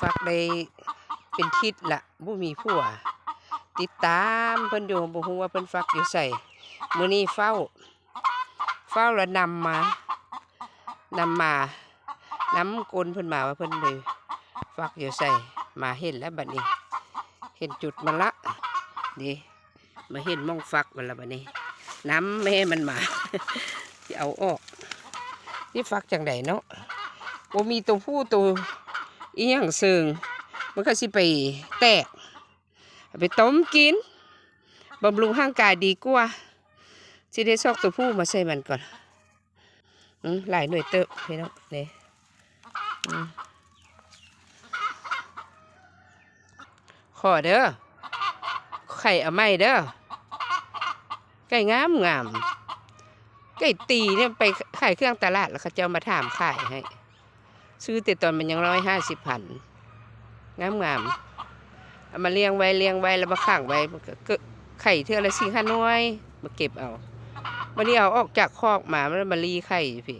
ຟັກໄດ້ເປັນທິດລະ ບໍ່ມີຜົວ ຕິດຕາມເພິ່ນຢູ່ ບໍ່ຮູ້ວ່າເພິ່ນຟັກຢູ່ໃສ. ມື້ນີ້ຟ້າວ ຟ້າວລະນຳມາ ນຳມາ ນຳກົ້ນເພິ່ນມາວ່າເພິ່ນໄດ້ຟັກຢູ່ໃສ. ມາເຫັນແລ້ວບັດນີ້ ເຫັນຈຸດມັນລະ ນີ້ ມາເຫັນໝ່ອງຟັກມັນລະບັດນີ້ ນຳແມ່ມັນມາ ຊິເອົາອອກ. ຊິຟັກຈັ່ງໃດເນາະ ບໍ່ມີໂຕຜູ້ໂຕອີຫຍັງເຊິ່ງ ມັນກໍຊິໄປແຕກ ເອົາໄປຕົ້ມກິນ ບຳລຸງຮ່າງກາຍດີກວ່າ. ຊິໄດ້ຊອກໂຕຜູ້ມາໃສ່ມັນກ່ອນ. ອືມ ຫຼາຍໜ່ວຍເຕີບພີ່ນ້ອງ ນີ້ ອືມ ຂໍເດີ ໄຂ່ເອົາໃໝ່ເດີ ໄກ່ງາມໆ. ໄກ່ຕີນີ້ໄປຂາຍເຄື່ອງຕະຫຼາດ ແລ້ວເຂົາເຈົ້າມາຖາມຂາຍໃຫ້ ຊື້ແຕ່ຕອນມັນຍັງຮ້ອຍຫ້າສິບພັນ ງາມໆ. ເອົາມາລ້ຽງໄວ້ ລ້ຽງໄວ້ ແລ້ວມາຂັງໄວ້ ມັນກໍໄຂ່ເທື່ອລະສີ່ຫ້າໜ່ວຍ ມາເກັບເອົາ. ບັດນີ້ເອົາອອກຈາກຄອກມາ ມັນມາລີ້ໄຂ່ຢູ່ພີ້.